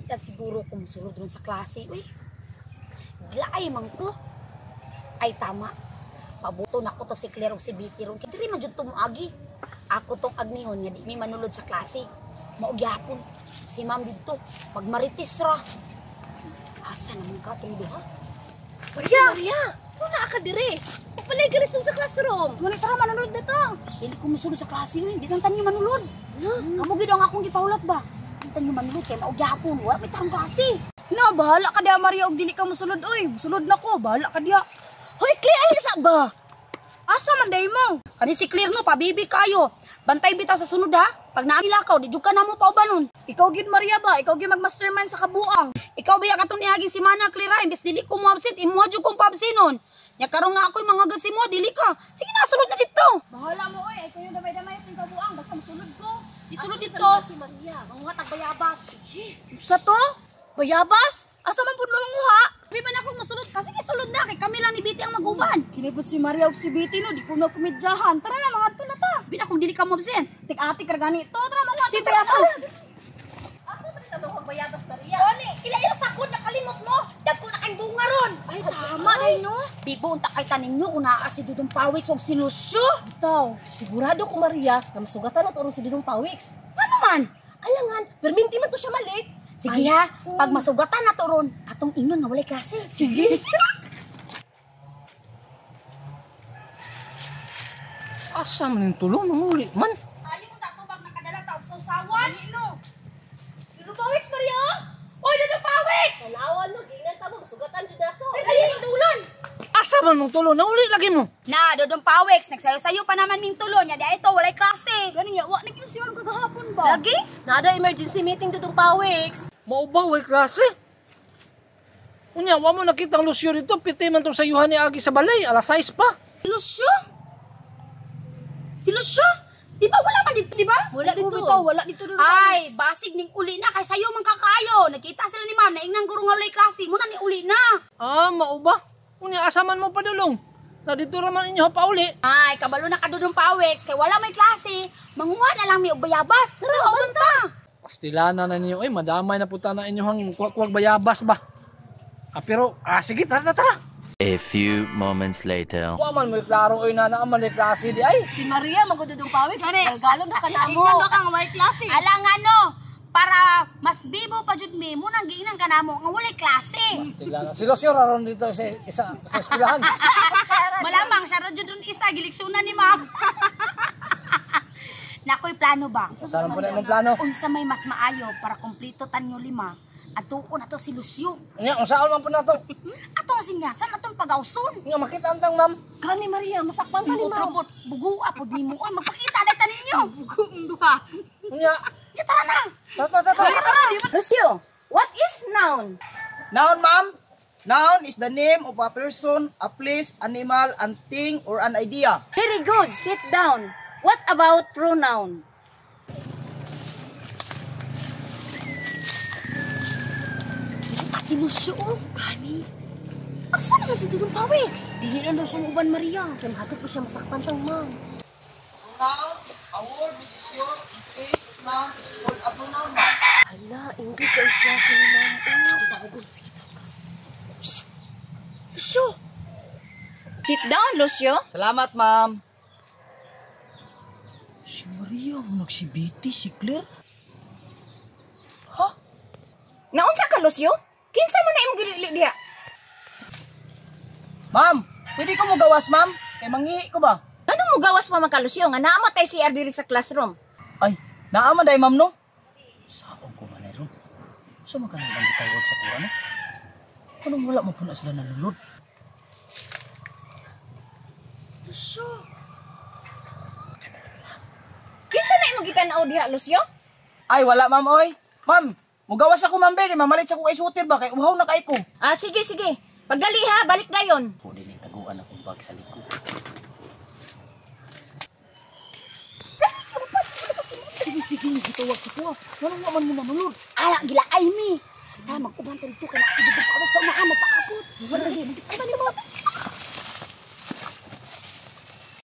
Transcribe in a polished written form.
Di siguro ko musulod ron sa klase, uy. Gilaay man ko. Ay tama. Pabuto na ko to si Claire ug si Betty ron. Kay diri man jud tumuagi. Ako tong agnihon nga di mi manulod sa klase. Mao gyapon si ma'am didto. Pag marites ra. Asa naman ka tong duha? Maria! Maria! Kung naa ka dire, papalay ka sa classroom. Wala tara manunod na ta. Dili ko musulod sa klase uy. Di lang tanyo manulod. Kamo gid ang akong gipahulat ba? Di tanyo manulod kay mao gyapon. Wala may tarong klase. Na, bahala ka diya, Maria, og dili ka musulod, oy. Musulod na ko, bahala ka diya. Hoy, Claire, alin sa ba? Asa man day mo? Kani si Claire no, pabibi kayo. Bantay bitaw sa sunod ha. Pag naamilakaw, di jud ka namo paubanon. Ikaw gid, Maria ba? Ikaw gid mag-mastermind sa kabuang. Ikaw ba katong niaging si Mana Claire ha? Imbes dili ko mo absent, imuha jud kong paabsenon. Nya karon nga ako'y mga si mo, dili ka. Sige na, sulod na dito. Bahala mo, oy. Ay, kayo damay-damay sa kabuang. Basta musulod ko. Di sulod dito. Maria. Manguha tag bayabas. Sige. Sa to? Bayabas? Asa man pud manguha? Sabi ba na akong musulod ka? Sige, sulod na. Kay kami lang ni Betty ang maguban. Kinipot si Maria ug si Betty no, di po na komedyahan. Tara na, mga na ta. Bina kung dili ka mo absent. Tik-atik ra gani to. Tara, manguha Sige, tag tara. bayabas. Asa man ito mo bayabas, Maria? Oni, ila ila sakod nakalimot mo. Dagko na kay bunga ron. Ay, tama day no. Bibo unta kay tanin nyo kung naa si Dudong Pawik og si Lucio. Bitaw, sigurado ko, Maria, na masugatan na to si Dudong Pawiks. Ano man? Alangan, perminti man to siya malit. Sige ha, pag masugatan na to ron, atong ingon nga walay klase. Sige. Asa man yung tulong nanguli man? Ayaw mo tatubag nakadala ta og sausawan. No. Si Dudong Pawiks, Maria. Oy, Dudong Pawiks! Tanawan mo, gingan ta mo, masugatan jud ako. Dali ning tulon. Asa man mong tulong nanguli lagi mo? Na, Dudong Pawiks, nagsayo-sayo pa naman ming tulon nya di ito walay klase. Gani niya, wa na gyud si ma'am kagahapon ba? Lagi? Nada emergency meeting Dudong Pawiks. Mao ba way klase? Unya, wa mo nakita ang Lucio dito, piti man tong sayuhan ni Agi sa balay, alas 6 pa. Si Lucio? Si Lucio? Di ba wala man dito, di ba? Wala dito. Bitaw, wala dito Dudong Ay, basig ning uli na kay sayo man kakayo. Nakita sila ni ma'am na ingnan guro nga walay klase, muna ni uli na. Ah, mao ba? Unya, asa man mo padulong? Na dito ra man inyo pauli. Ay, kabalo na ka Dudong Pawiks kay wala may klase. Manguha na lang mi og bayabas. Tara, uban ta. Pastilana na ninyo, eh, madamay na puta na inyo hang kuwag bayabas ba? Ah, pero, sige, tara, tara, tara. A few moments later. Wa man mo klaro oy na naa man ni klase di ay. Si Maria, magud Dudong Pawiks. Galgalon na ka na mo. Ingnan ka nga may klase. Ala nga no, para mas bibo pa jud mi, munang giingnan ka namo nga walay klase. Pastilana. Si Lucio ra ron dito sa isa sa eskwelahan. Malamang siya ra jud ron isa gileksyonan ni ma'am. Nakoy plano ba? Saan po na imong plano? Unsa may mas maayo para kompleto tanyo lima? Atuon na to si Lucio. Unya, unsaon man po na to? Atong sinyasan, atong pagawson. Nga makita antang ma'am. Gani Maria, masakpan ta ni Utro ma'am. po, bugua po di mo. Ay, magpakita na taninyo. Bugo duha. Unya, Ya, tara na. tara tara tara. Lucio, what is noun? Noun, ma'am. Noun is the name of a person, a place, animal, and thing, or an idea. Very good. Sit down. What about pronoun? Ah, si Lucio, oh. Gani. Asa naman si Dudong Pawiks? Dili lang daw siya uban, Maria. Kay mahatod po siya masakpan tang ma'am. Pronoun is a word which is used in place of noun is called a pronoun, ma'am. Hala, English ang klase ni ma'am. Oh, tawag Sige, tawag. Lucio! Sit down, Lucio. Salamat, ma'am. Si Maria, mo si Betty, si Claire. Naunsa ka, Lucio? Kinsa man na imong gilili diha? Ma'am, pwede ko mo gawas, ma'am? Kay manghihi ko ba? Ano mo gawas pa man ka, Lucio? Nga naa man tay CR diri sa classroom. Ay, naa man day, ma'am, no? Saog ko man ron. Sa man kanang gitawag sa kuha, no? Anong wala mo po na sila nalulod? Lucio! Kinsa na imong gitan-aw diha, Lucio? Ay, wala, ma'am, oy. Ma'am, mugawas ako, ma'am, be. Kay mamalit sa ko kay sutir ba? Kay uhaw na kay ko. Ah, sige, sige. Pagdali ha, balik dayon. Pwede ning taguan akong bag sa likod. Sige, sige, gitawag sa kuha. Anong wa man mo nanulod? Ala, gilaay mi. Tara, mag-uban ta dito. Kaya si Dudong Pawiks sa unaan, magpaabot. Wala, di. Uban mo.